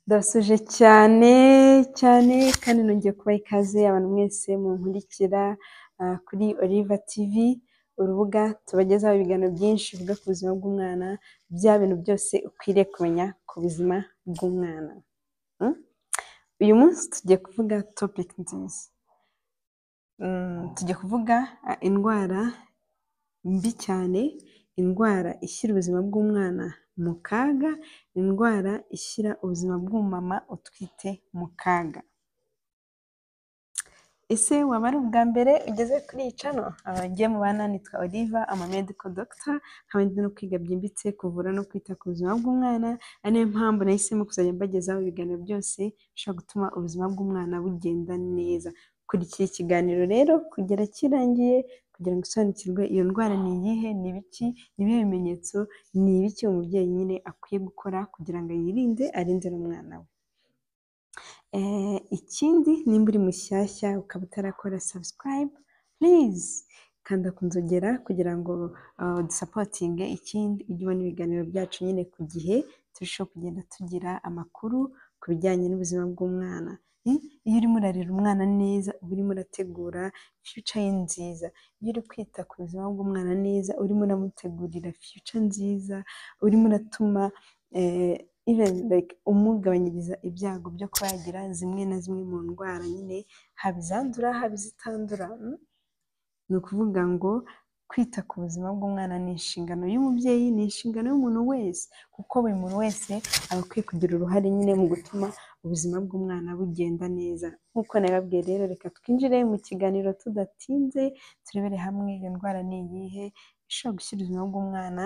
Ndabasuhuje cyane cyane kandi nongeye kubaha ikaze abantu mwese munkurikira kuri Oliva TV, urubuga tubagezaho ibiganiro byinshi bivuga ku buzima bw'umwana, bya bintu byose ukwiriye kumenya ku buzima bw'umwana. Uyu munsi tugiye kuvuga topic nziza. Tugiye kuvuga indwara mbi cyane, indwara ishyira ubuzima bw'umwana mu kaga, indwara ishyira ubuzima bw'umumama utwite mu kaga. Ese waba ari ubwa mbere ugeze kuri iyi channel? Njye mubana nitwa Oliva, I'm a medical doctor, nkaba ndi no kwiga byimbitse kuvura no kwita ku buzima bw'umwana, ari nayo mpamvu nahisemo kuzajya mbagezaho ibiganiro byose bishobora gutuma ubuzima bw'umwana bugenda neza. Kurikira ikiganiro rero kugera kirangiye kugira ngo usobanukirwe iyo ndwara ni iyihe, ni ibiki, ni ibihe bimenyetso, ni ibiki umubyeyi nyine akwiye gukora kugira ngo yirinde, arinde n'umwana we. Ikindi, nimba uri mushyashya ukaba utarakora subscribe, please kanda ku nzogera kugira ngo dusupportinge, ikindi ujye ubona ibiganiro byacu nyine ku gihe, turusheho kugenda tugira amakuru ku bijyanye n'ubuzima bw'umwana. Iyo urimo urarera umwana neza, uba urimo urategura future ye nziza. Iyo uri kwita ku buzima bw'umwana neza, urimo uramutegurira future nziza, urimo uratuma even like umugabanyiriza ibyago byo kuba yagira zimwe na zimwe mu ndwara nyine, haba izandura, haba izitandura. Ni ukuvuga ngo kwita ku buzima bw'umwana ni inshingano y'umubyeyi, ni inshingano y'umuntu wese, kuko buri muntu wese aba akwiye kugira uruhare nyine mu gutuma ubuzima bw'umwana bugenda neza. Nk'uko nabibabwiye rero, reka twinjire mu kiganiro tudatinze, turebere hamwe iyo ndwara ni iyihe, ishobora gushyira ubuzima bw'umwana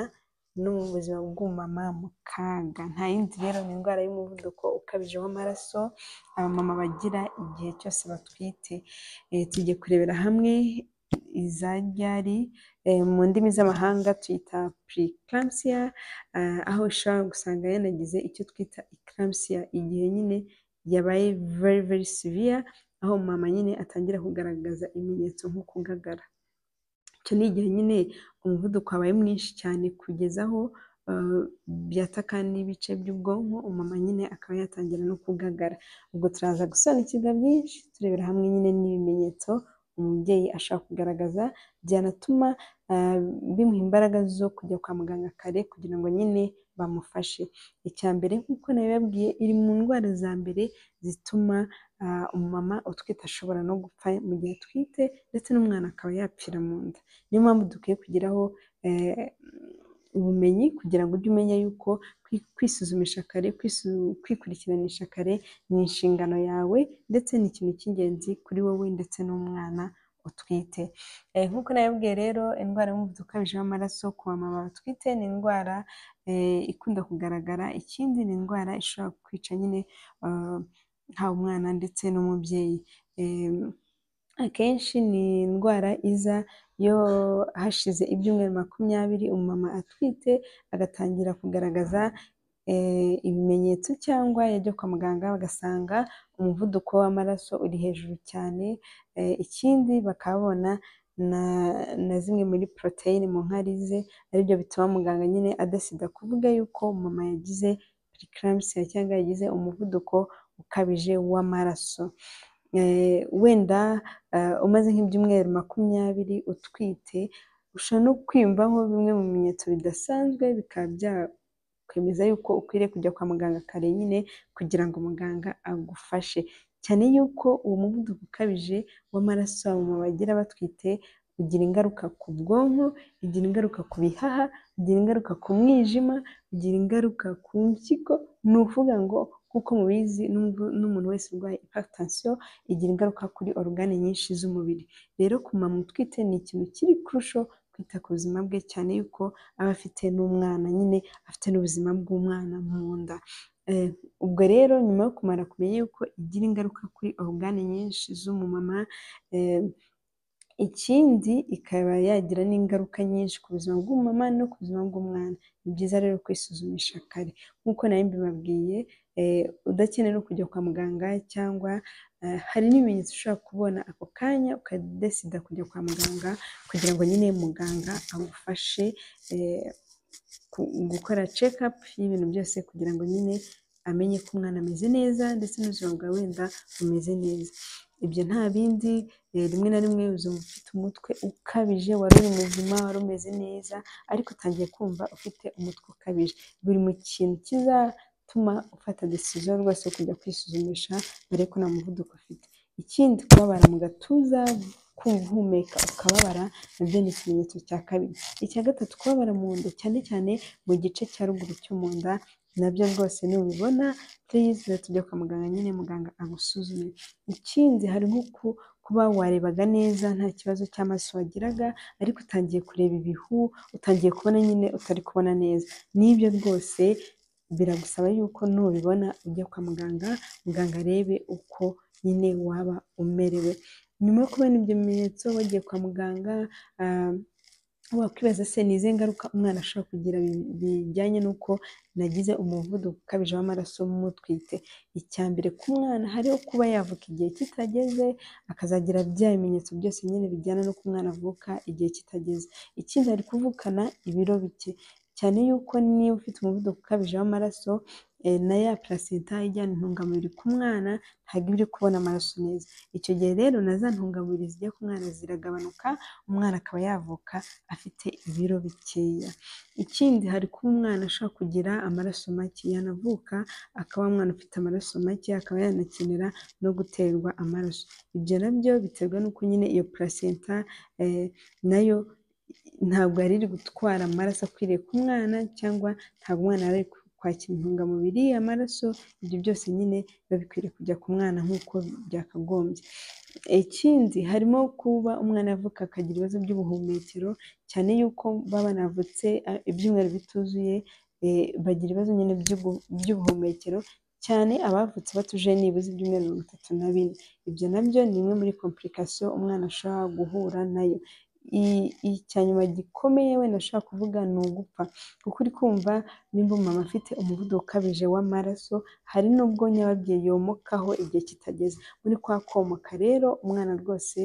no mu buzima bw'umumama mu kaga. Nta yindi rero, ni indwara y'umuvuduko ukabije w'amaraso abamama bagira igihe cyose batwite. Tugiye kurebera hamwe iza ryari, mu ndimi z'amahanga tuyita preeclampsia, aho ushobora gusanga yanagize icyo twita eclampsia, igihe nyine yabaye very very severe, aho mama nyine atangira kugaragaza ibimenyetso nko kugagara. Icyo ni igihe nyine umuvuduko wabaye mwinshi cyane kugeza aho byataka n'ibice by'ubwonko, umumama nyine akaba yatangira no kugagara. Ubwo turaza gusobanukirwa byinshi, turebera hamwe nyine n'ibimenyetso umubyeyi ashobora kugaragaza byanatuma bimuha imbaraga zo kujya kwa muganga kare kugira ngo nyine bamufashe. Icya mbere, nk'uko nabibabwiye, iri mu ndwara za mbere zituma umumama utwite ashobora no gupfa mu gihe atwite, ndetse n'umwana akaba yapfira mu nda. Niyo mpamvu dukwiye kugiraho ubumenyi kugira ngo ujye umenya yuko kwisuzumisha kare, kwikurikiranisha kare ni inshingano yawe, ndetse ni ikintu cy'ingenzi kuri wowe ndetse n'umwana utwite. Nk'uko nabibabwiye rero, indwara y'umuvuduko ukabije w'amaraso ku bamama batwite ni indwara ikunda kugaragara, ikindi ni indwara ishobora kwica nyine haba umwana ndetse n'umubyeyi. Akenshi ni indwara iza iyo hashize ibyumweru 20 umumama atwite, agatangira kugaragaza ibimenyetso cyangwa yajya kwa muganga bagasanga umuvuduko w'amaraso uri hejuru cyane, ikindi bakabona na zimwe muri poroteyine mu nkari ze, aribyo bituma muganga nyine adecida kuvuga yuko mama yagize preeclampsia cyangwa yagize umuvuduko ukabije w'amaraso. Wenda umaze nk'ibyumweru 20 utwite, ushobora no kwiyumvamo bimwe mu bimenyetso bidasanzwe, bikaba byakwemeza yuko ukwiriye kujya kwa muganga kare nyine kugira ngo muganga agufashe. Cyane yuko uwo muvuduko ukabije w'amaraso abamama bagira batwite ugira ingaruka ku bwonko, ugira ingaruka ku bihaha, ugira ingaruka ku mwijima, ugira ingaruka ku mpyiko. Ni ukuvuga ngo nk'uko mubizi, n'umuntu wese urwaye hypertension igira ingaruka kuri organe nyinshi z'umubiri. Rero ku mama utwite ni ikintu kiri crucial kwita ku buzima bwe, cyane yuko aba afite n'umwana nyine, afite n'ubuzima bw'umwana mu nda. Ubwo rero nyuma yo kumara kumenya yuko igira ingaruka kuri organe nyinshi z'umumama, ikindi ikaba yagira n'ingaruka nyinshi ku buzima bw'umumama no ku buzima bw'umwana, ni byiza rero kwisuzumisha kare. Nk'uko nari mbibabwiye, udakeneye no kujya kwa muganga cyangwa hari n'ibimenyetso ushobora kubona ako kanya ukadecida kujya kwa muganga kugira ngo nyine muganga agufashe gukora check up y'ibintu byose kugira ngo nyine amenye ko umwana ameze neza ndetse n'ubuzima bwawe wenda bumeze neza. Ibyo nta bindi, rimwe na rimwe uzumva ufite umutwe ukabije, wari uri muzima, wari umeze neza, ariko utangiye kumva ufite umutwe ukabije. Buri mu kintu kizatuma ufata decision rwose yo kujya kwisuzumisha barebe ko nta muvuduko ufite. Ikindi, kubabara mu gatuza, kumva uhumeka ukababara, nabyo ni ikimenyetso cya kabiri. Icya gatatu, kubabara mu nda, cyane cyane mu gice cya ruguru cyo mu nda, nabyo rwose nubibona please tujya kwa muganga nyine muganga agusuzume. Ikindi, hari nko kuba warebaga neza nta kibazo cy'amaso wagiraga, ariko utangiye kureba ibihu, utangiye kubona nyine utari kubona neza. N'ibyo rwose biragusaba yuko nubibona ujya kwa muganga, muganga arebe uko nyine waba umerewe. Nyuma yo kubona ibyo bimenyetso wagiye kwa muganga, wakwibaza se ni izihe ngaruka umwana ashobora kugira bijyanye n'uko nagize umuvuduko ukabije w'amaraso mutwite? Icya mbere, ku mwana hariho kuba yavuka igihe kitageze, akazagira bya bimenyetso byose nyine bijyana n'uko umwana avuka igihe kitageze. Ikindi, ari kuvukana ibiro bike, cyane yuko niba ufite umuvuduko ukabije w'amaraso, na ya placenta ijyana intungamubiri ku mwana ntabwo iba iri kubona amaraso neza. Icyo gihe rero na za ntungamubiri zijya ku mwana ziragabanuka, umwana akaba yavuka afite ibiro bikeya. Ikindi, hari kuba umwana ashobora kugira amaraso make, yanavuka akaba umwana ufite amaraso make, akaba yanakenera no guterwa amaraso. Ibyo nabyo biterwa n'uko nyine iyo placenta nayo ntabwo yari iri gutwara amaraso akwiriye ku mwana, cyangwa ntabwo umwana yari ari kwakira intungamubiri, amaraso, ibyo byose nyine biba bikwiriye kujya ku mwana nk'uko byakagombye. Ikindi, harimo kuba umwana avuka akagira ibibazo by'ubuhumekero, cyane yuko baba banavutse ibyumweru bituzuye, bagira ibibazo nyine by'ubuhumekero, cyane abavutse batuje nibuze ibyumweru 34. Ibyo nabyo ni imwe muri complication umwana ashobora guhura nayo. Icya nyuma gikomeye wenda ashobora kuvuga ni ugupfa, kuko uri kumva nimba umumama afite umuvuduko ukabije w'amaraso, hari n'ubwo nyababyeyi yomokaho igihe kitageze. Muri kwa komoka rero umwana rwose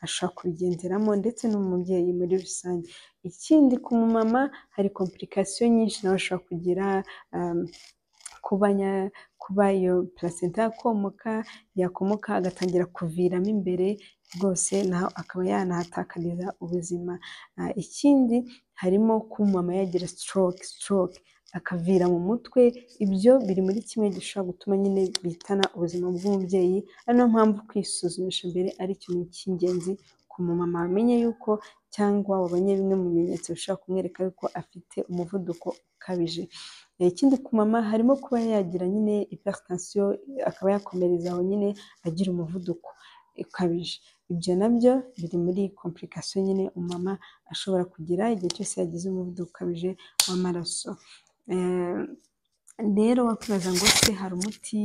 ashobora kubigenderamo ndetse n'umubyeyi muri rusange. Ikindi, ku mumama hari complication nyinshi nawe ashobora kugira, kuba iyo placenta yakomoka, yakomoka agatangira kuviramo imbere rwose, naho akaba yanahatakariza ubuzima. Ikindi, harimo kuba umumama yagira stroke akavira mu mutwe, ibyo biri muri kimwe gishobora gutuma nyine bihitana ubuzima bw'umubyeyi, ari nayo mpamvu kwisuzumisha mbere ari ikintu cy'ingenzi ku mumama wamenye yuko cyangwa wabonye bimwe mu bimenyetso bishobora kumwereka yuko afite umuvuduko ukabije. Ikindi, ku mama harimo kuba yagira nyine hypertension, akaba yakomereza aho nyine agira umuvuduko ukabije. Ibyo nabyo biri muri complication nyine umumama ashobora kugira igihe cyose yagize umuvuduko ukabije w'amaraso. Rero wakwibaza ngo se hari umuti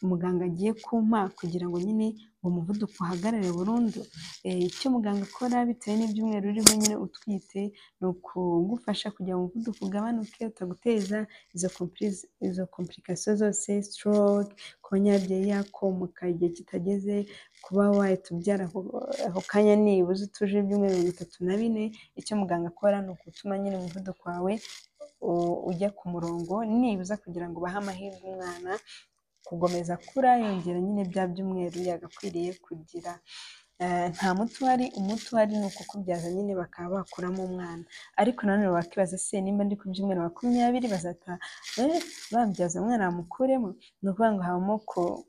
muganga agiye kumpa kugira ngo nyine uwo muvuduko uhagarare burundu? Icyo muganga akora bitewe n'ibyumweru uriho nyine utwite, ni ukugufasha kugira ngo umuvuduko ugabanuke, utaguteza izo complication zose, stroke, kuba nyababyeyi yakomoka igihe kitageze, kuba wahita ubyara ako kanya nibuze utuje ibyumweru 34. Icyo muganga akora ni ugutuma nyine umuvuduko wawe ujya ku murongo, nibuza kugira ngo bahe amahirwe umwana kugomeza akura yongera nyine bya byumweru yagakwiriye kugira. Nta muti uhari, umuti uhari ni ukukubyaza nyine bakaba bakuramo umwana. Ariko nanone wakwibaza se nimba ndi ku byumweru 20 bazahita bambyaza umwana bamukuremo? Ni ukuvuga ngo habamo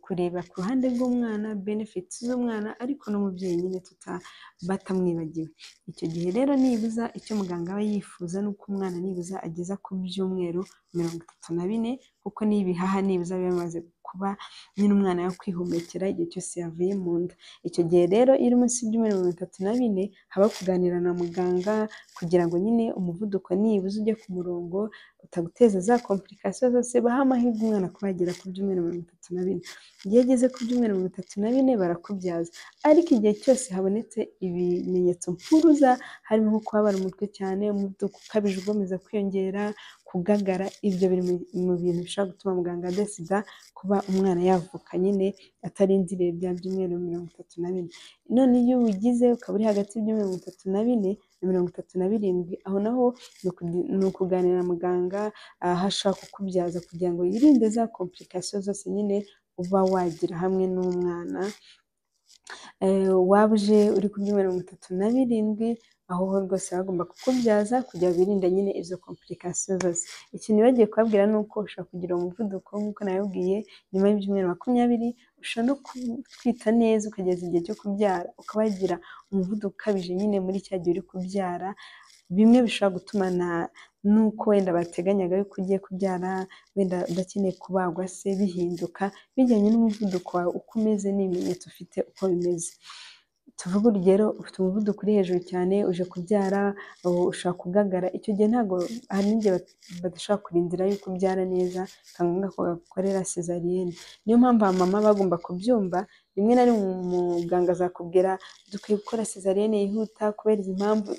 kureba ku ruhande rw'umwana, benefits z'umwana, ariko n'umubyeyi nyine batamwibagiwe. Icyo gihe rero nibuza icyo muganga aba yifuza ni uko umwana nibuza ageza ku byumweru 34, kuko n'ibihaha nibuza biba bimaze kuba nyine umwana yakwihumekera igihe cyose yavuye mu nda. Icyo gihe rero iyo uri munsi y'ibyumweru 34, haba kuganira na muganga kugira ngo nyine umuvuduko nibuze ujye ku murongo, utaguteza za complication zose, bahe amahirwe umwana kuba yagera ku byumweru 34. Iyo ageze ku byumweru 34 barakubyaza, ariko igihe cyose habonetse ibimenyetso mpuruza, harimo nko kubabara umutwe cyane, umuvuduko ukabije ugomeza kwiyongera, kugagara, ibyo biri mu bintu bishobora gutuma muganga adesida kuba umwana yavuka nyine atarindiriye bya byumweru 34. None iyo uwugize ukaba uri hagati y'ibyumweru 34 na 37, aho naho ni ukuganira na muganga, aho ashobora kukubyaza kugira ngo yirinde za complication zose nyine uba wagira hamwe n'umwana. Waba uje uri ku byumweru 37, aho ho rwose bagomba kukubyaza kugira wirinde nyine izo complication zose. Ikintu nibagiwe kubabwira ni uko ushobora kugira umuvuduko nk'uko nabibabwiye nyuma y'ibyumweru 20, ushobora no gutwita neza ukageza igihe cyo kubyara ukaba wagira umuvuduko ukabije nyine muri cya gihe uri kubyara, bimwe bishobora gutuma n'uko wenda bateganyaga yuko ugiye kubyara wenda udakeneye kubagwa se bihinduka bijyanye n'umuvuduko wawe uko umeze n'ibimenyetso ufite uko bimeze. Tuvuge urugero ufite umuvuduko uri hejuru cyane, uje kubyara ushobora kugagara, icyo gihe ntabwo hari n'igihe badashobora kurindira yuko ubyara neza, bikaba ngombwa ko bagukorera césarienne. Niyo mpamvu abamama bagomba kubyumva, rimwe na rimwe umuganga azakubwira dukwiye gukora césarienne yihuta kubera izi mpamvu,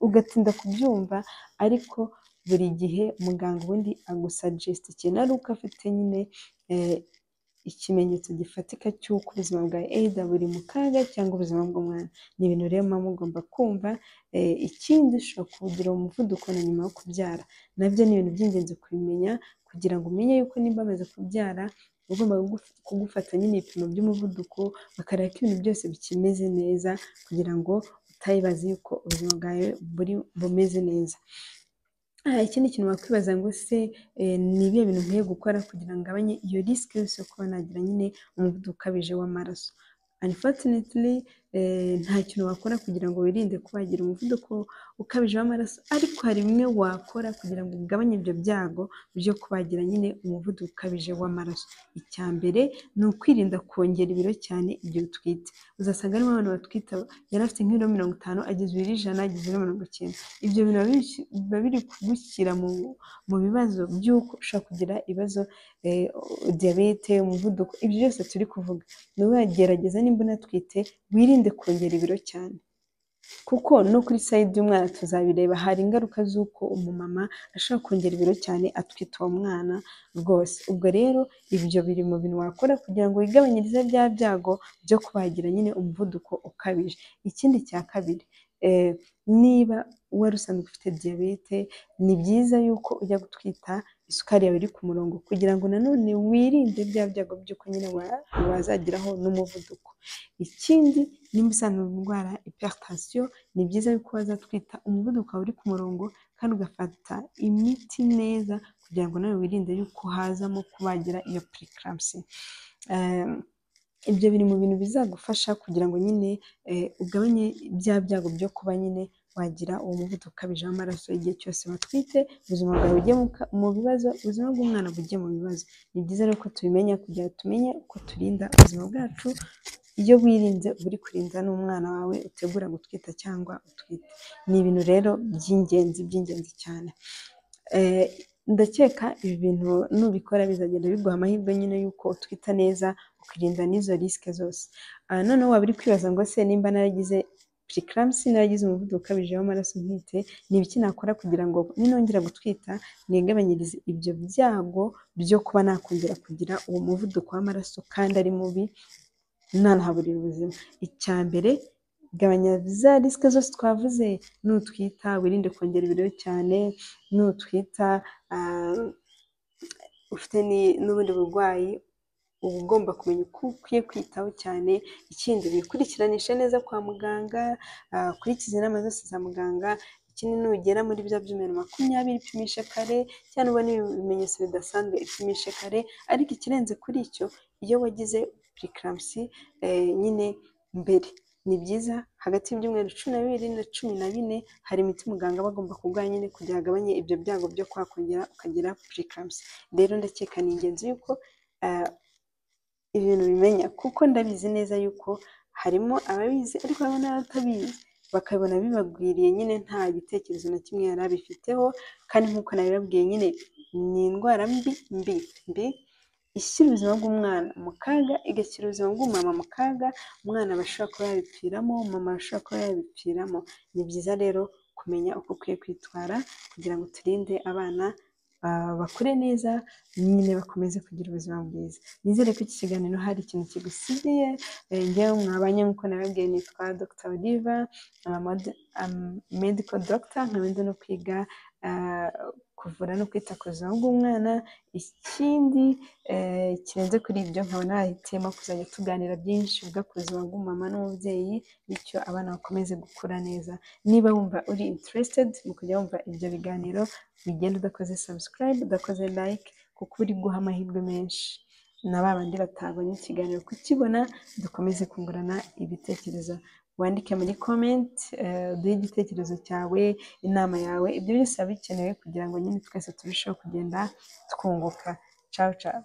ugatinda kubyumva, ariko buri gihe muganga ubundi agusuggesta ikintu ari uko afite nyine ikimenyetso gifatika cy'uko ubuzima bwawe either buri mu kaga cyangwa ubuzima bw'umwana. Ni ibintu rero muba mugomba kumva. Ikindi ushobora kugira umuvuduko na nyuma yo kubyara, nabyo ni ibintu by'ingenzi kubimenya kugira ngo umenye yuko nimba wamaze kubyara ugomba kugufata nyine ibipimo by'umuvuduko, bakareba ko ibintu byose bikimeze neza kugira ngo utayibaza yuko ubuzima bwawe buri bumeze neza. Ikindi kintu wakwibaza ngo se ni ibihe bintu nkwiye gukora kugira ngo ngabanye iyo risque yose yo kuba nagira nyine umuvuduko ukabije w'amaraso? Unfortunately, nta kintu wakora kugira ngo wirinde kuba wagira umuvuduko ukabije w'amaraso, ariko hari bimwe wakora kugira ngo ugabanye ibyo byago byo kuba wagira nyine umuvuduko ukabije w'amaraso. Icya mbere ni ukwirinda kongera ibiro cyane igihe utwite. Uzasanga harimo abantu batwita yari afite nk'ibiro 50 ageze ibiro 100, ageze ibiro 90. Ibyo bintu biba biri kugushyira mu bibazo by'uko ushobora kugira ibibazo, diyabete, umuvuduko, ibyo byose turi kuvuga. Gerageza nimba unatwite wirinde kongera ibiro cyane, kuko no kuri side y'umwana tuzabireba, hari ingaruka z'uko umumama ashobora kongera ibiro cyane atwite uwo mwana rwose. Ubwo rero ibyo biri mu bintu wakora kugira ngo wigabanyirize bya byago byo kuba wagira nyine umuvuduko ukabije. Ikindi cya kabiri, niba wari usanzwe ufite diyabete, ni byiza yuko ujya gutwita isukari yawe iri ku murongo kugira ngo nanone wirinde bya byago by'uko nyine wazageraho n'umuvuduko. Ikindi, nimba usanzwe urwara hypertension, ni byiza yuko wazatwita umuvuduko wawe uri ku murongo kandi ugafata imiti neza kugira ngo nawe wirinde yuko hazamo kubagira iyo prééclampsie. Ibyo biri mu bintu bizagufasha kugira ngo nyine ugabanye bya byago byo kuba nyine wagira uwo muvuduko ukabije w'amaraso igihe cyose watwite, ubuzima bwawe bujye mu bibazo, ubuzima bw'umwana bujye mu bibazo. Ni byiza rero ko tubimenya kugira ngo tumenye uko turinda ubuzima bwacu. Iyo wirinze uba uri kurinda n'umwana wawe utegura gutwita cyangwa utwite. Ni ibintu rero by'ingenzi by'ingenzi cyane. Ndakeka ibi bintu nubikora bizagenda biguha amahirwe nyine y'uko utwita neza, ukirinda n'izo risque zose. Noneho waba uri kwibaza ngo se nimba naragize prééclampsie, naragize umuvuduko ukabije w'amaraso ntwite, ni ibiki nakora kugira ngo ninongera gutwita nigabanyirize ibyo byago byo kuba nakongera kugira uwo muvuduko w'amaraso kandi ari mubi nanahaburira ubuzima? Icya mbere, gabanya za risque zose twavuze. Nutwita wirinde kongera ibiro cyane, nutwita ufite n'ubundi burwayi uba ugomba kumenya uko ukwiye kwitaho cyane. Ikindi, wikurikiranishe neza kwa muganga, ukurikize inama zose za muganga. Ikindi, nugera muri bya byumweru 20 ipimishe kare, cyangwa nubona ibimenyetso bidasanzwe ipimishe kare. Ariko ikirenze kuri icyo, iyo wagize prééclampsie nyine mbere, ni byiza hagati y'ibyumweru 12 na 14 hari imiti muganga aba agomba kuguha nyine kugira ngo agabanye ibyo byago byo kwakongera ukagira prééclampsie. Rero ndakeka ni ingenzi yuko ibintu bimenya, kuko ndabizi neza yuko harimo ababizi ariko harimo n'abatabizi, bakabona bibagwiriye nyine nta gitekerezo na kimwe yari abifiteho. Kandi nk'uko nabibabwiye nyine, ni indwara mbi mbi mbi ishyira ubuzima bw'umwana mu kaga, igashyira ubuzima bw'umumama mu kaga. Umwana aba ashobora kuba yabipfiramo, mama ashobora kuba yabipfiramo. Ni byiza rero kumenya uko ukwiye kwitwara kugira ngo turinde abana. bakure neza nyine, bakomeze kugira ubuzima bwiza. Nizere ko iki kiganiro hari ikintu kigusigiye. Njyewe mwabanye, nk'uko nababwiye, nitwa Dr Oliva, medical doctor, nkaba ndi no kwiga kuvura no kwita ku buzima bw'umwana. Ikindi kirenze kuri ibyo, nkaba narahitiyemo kuzajya tuganira byinshi bivuga ku buzima bw'umumama n'umubyeyi, bityo abana bakomeze gukura neza. Niba wumva uri interested mu kujya wumva ibyo biganiro, bigenda udakoze subscribe, udakoze like, kuko uri guha amahirwe menshi na ba bandi batabonye ikiganiro kukibona. Dukomeze kungurana ibitekerezo, wandike muri comment, uduhe igitekerezo cyawe, inama yawe. Ibyo byose biba bikenewe kugira ngo nyine twese turusheho kugenda twunguka. Ciao ciao.